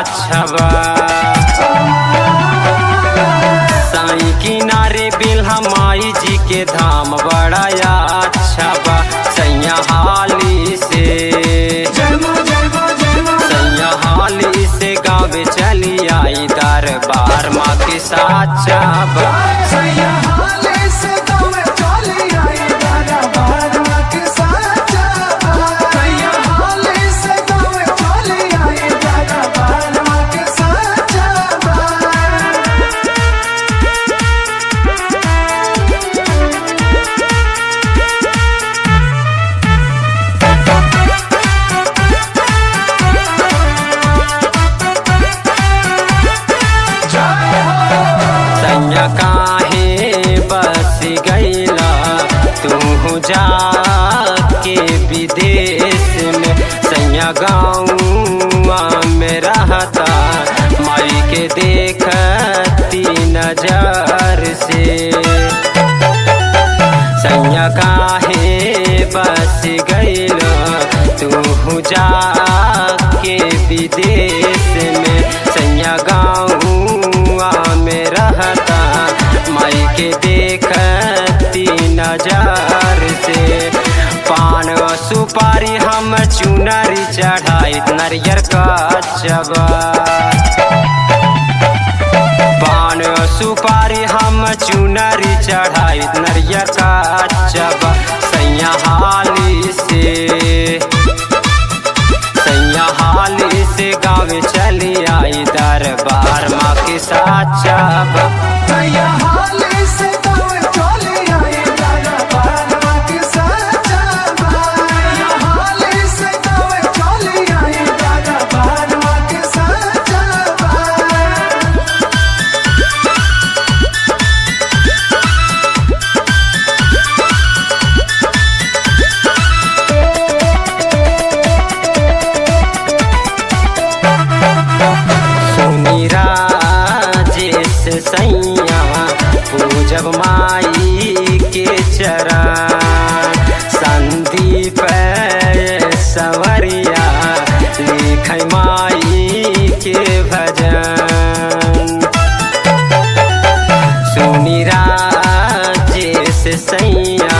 अच्छा बा। साईं किनारे बेल्हा माई जी के धाम बड़ा अच्छा बा। सैया हाली से, सैया हाली से गावे चली आई दरबार माँ के साचा बा। सैया हाले से गावे चली आई दरबार माँ के साचा बा। सैया हाले से गावे चली आई दरबार माँ के साचा बा। सैया काहे बस गईला तू जाके विदेश में। सैया गाँवा में रहता माई के देखती नजर से। सैया काहे बस गईला तू जाके विदेश में। सैया गाँवा में रहता माई के देखती नजर से। पान सुपारी हम चुनरी चढ़ाई नरियर कचबा। पान सुपारी हम चुनरी चढ़ाई नरियर कचबा। सैया हाली से, सैया हाली से गावे चली आई दरबार माँ के साचा बा। सैया हाले से गावे चली आई दरबार माँ के साचा बा। सैया हाले से गावे चली आई दरबार माँ के साचा बा। सुनी राजेश सैया पूजब माई के चरण। संदीप सवरिया लिख माई के भजन। सुनी राजेश सैया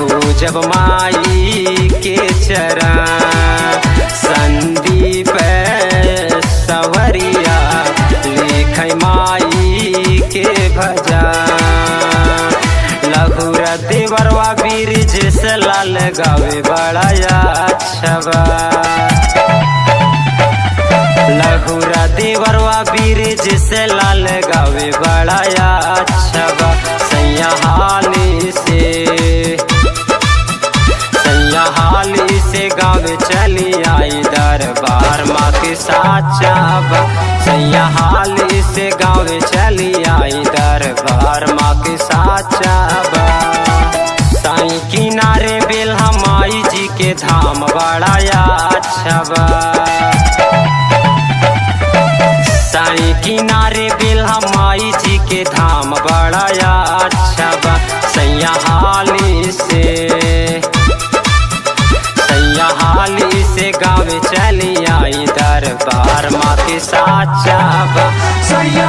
पूजब माई के चरण। संदीप सवरिया लिख माई के भजन। लहुर देवरवा बीरज से लाल गावे बड़ा अच्छा बा। लहुरा देवरवा बीरज से लाल गावे बड़ा अच्छा बा। सैया हाली से, सैया हाली से गावे चली आई दरबार माँ के साचा बा। सैया हाली से गावे चली आई दरबार माँ के साचा बा। साईं किनारे बेल्हा माई जी के धाम बड़ा अच्छा बा। साईं किनारे बेल्हा माई जी के धाम बड़ा अच्छा बा। सैया हाली से, सैया हाली से गावे चली आई दरबार माँ के साचा बा। सैया।